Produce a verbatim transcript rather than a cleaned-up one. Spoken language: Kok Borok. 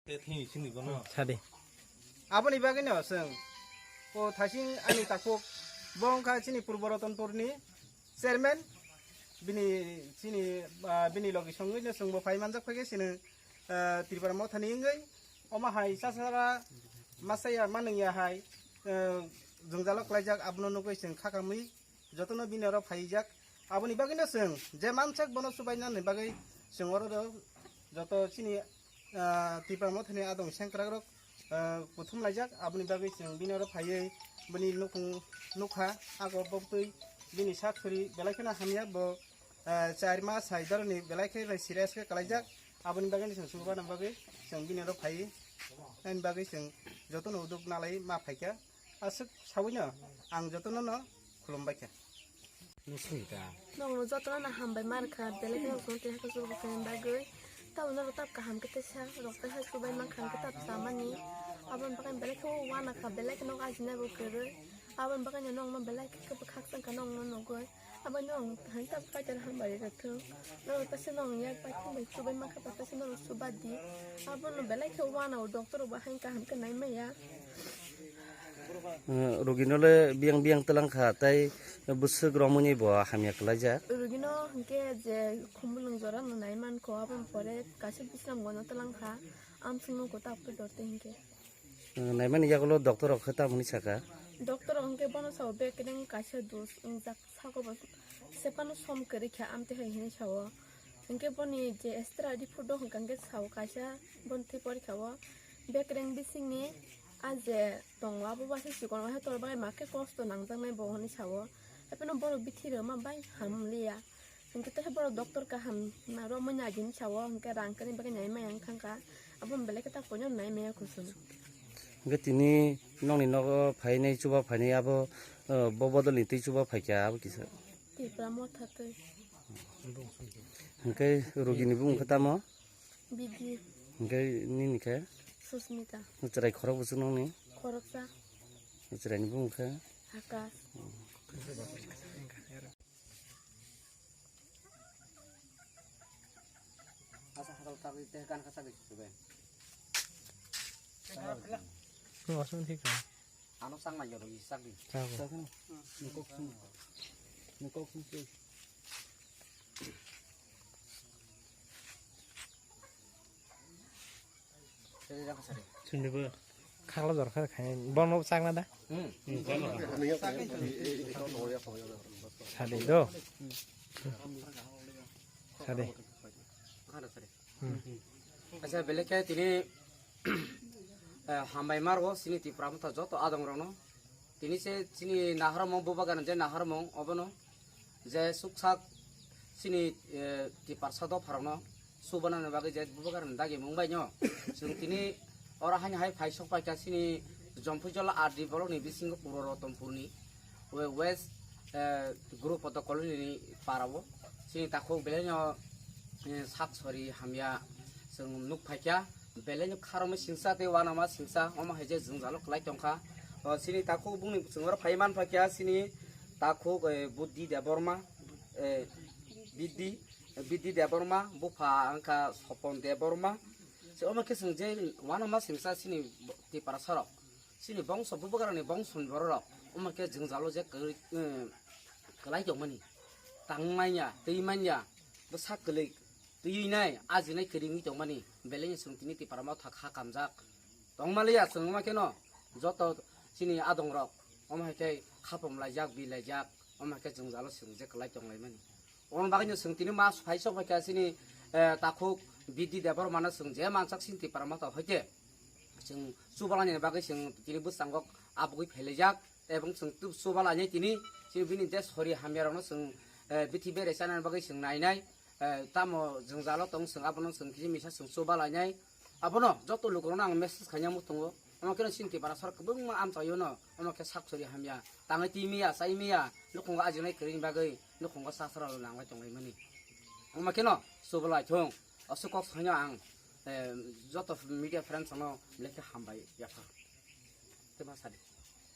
Te thini sini bono. Sadi. Aboni bagwino chwng o thaising ani takhuk bo wngkha chini Purbo Ratanpurni chairman, bini chini, ah, bini logi songwino chwngbo phai manjak phaikhe chini, ah, Tripura Mothani wngwi omo hai chasara masaya manwngya hai, ah, jwngjalo klaijak abono nugwi chwng khakamwi jotono bini oro phaijak. Aboni bagwino chwng je mansak bono chubainani bagwi chwng oro joto chini, ah, Tipra Mothani adong sengkrakrok, ah, kuthum laijak. Aboni bagwi chwng bini oro phaiwi bini nukhung nukha, ago bobtwi bini sak suri belai kheno hamya bo, ah, char mas hai doroni belai khe bai serious khe kalaijak. Aboni bagwi chwng chubaina bagwi chwng bini oro phaiwi ani bagwi chwng jotono uduk nalai ma phaikha. Aswk sawino ang jotono no khulumbaikha. Nokno jotono no hambai mankha, belai kheno chwng tei haikhe chubaikha bagwi. Tamo norok tab kaham khe teisa rok teisa chubai mankha hwnkhe tab chamani. Aboni bagwi belai khe uanakha, belai kheno ajinai bo kwrwi. Aboni bagwi nokno belai khe khakchangkha nokno nugwi. Aboni ang thani tab kaitor hambai rwthwng. Norok teisa nokni yak bai thangbai chubai mankha, teisa norok chuba di. Abono belai khe uanao, doctor rok bo haino kaham khe nai maya. Eh, rugino le biyang biyang twlang kha, tei bwswk romwi bo hamya kwlaijak. Rugino hinkhe je khumulwng jora no nai mankho, aboni pore kaisa bisram gano twlang kha, amswk nukgo tabuk dorte hinkhe. Eh, naimani yagulo doctor rok khe tamoni saka? Doctor rok hinkhe bono sao bekereng kaisa dos wngjak, sako bo sephano som kwrwi kha, amtwi hai hinwi sao. Hinkhe boni je extra report o hwnkha hinkhe sao kaisa boni thwi porikha o bekereng bisingni a je tongo abo waisa chikon waisa tor bagwi ma khe kosto nangjaknai bo hinwi sao. Hapheno borok bithi rwma bai hamliya. Hinkhe tei borok doctor kaham na romwi nai di hinwi sao, hinkhe rang kwrwini bagwi nai maya wngkha kha. Abono belai khe ta koino nai maya kuchung. Hinkhe tini nokni nogo phainai chuba phainai abo, eh, bo bodolni twi chuba phaikha abo kisa. Tipra Motha twi. Hinkhe rugini bumung khe tamo? Bidi. Hinkhe nini khe? Susmita. Chwrai khorok buchuk nokni? Khoroksa. Chwraini bumung khe? Akash. Asa hakal tagwi teh kan kasa gwi subai. Nung aswk thik kha. Ano sang nai jaro i sak di. Sak. Sak no. Ni kok sung. Ni kok sung sung. Sari jang sari. Sundibw khakla jor kha khai. Bono chakna da? Hmm. Sadi do. Sadi. Khana sari. Hmm. Acha, belai khe tini, eh, hambai maro chini Tipra Motha joto adong rokno. Tini se chini naharmung bubagan je naharmung obono je suksak chini, eh, Tiprasa dopharokno subana ni bagwi je bubagan dagi mung bai no. Chwng tini oro haino hai phai sok paikha chini Jompuijola R D block ni bisingo Puro Rotonpur ni. We-, West, eh, Guru Poto Colony ni para o. Chini takhuk belai no, eh, sak sori hamya chwng nuk phaikha. Belai no kharoma singsa tei wanama singsa, omo hai je jwngjalo kwlai tongkha. O, chini takhuk bungni bwswng oro phai man phaikha, chini takhuk, eh, Buddhi Debbarma, eh, Bidhi, Bidhi Debbarma, bupha wngkha Sopon Debbarma. Se omo khe chwng je wanama singsa chini Tiprasa rok. Chini bongso bubagrani bongso ni bororok omo khe jwngjalo je kwrwi, eh, kwlai tongmani. Tang manya, twi manya, bwsa kwlwi twi nai, ajinai kwrwi wngwi tongmani. Belai no chwng tini Tipra Motha kha kamjak. Tongmaliya chwng omo kheno joto chini adongrok omo hai khe khapom laijak, bi laijak, omo hai khe jwngjalo chwng je kwlai tonglaimani. Oboni bagwino chwng tini ma phai sok phaikha chini, eh, takhuk Bidhi Debbarmano chwng je mansak chini Tipra Motha hoite chwng chubalani bagwi chwng tini bwskango abugwi phailaijak, ebong chwng tu-, chubalainai tini chini bini je sori hamyarokno chwng, eh, bithi bere chanani bagwi chwng nainai, eh, tamo jwngjalo tong chwng abono chwng kisa misa chwng chubalainai. Abono joto lukurokno ang message khaina muchungo. Omo kheno chini Tipra sorkar kwbangma amchaio no, omo khe sak sori hamya. Tangwi twi maya, chai maya, nukhungo ajinai kwrwini bagwi, nukhungo sasra lo nangwi tonglaimani. Omo kheno chubalai thung, aswk kok saino ang, eh, joto media friends no belai khe hambai yapha. Tei ma sadi.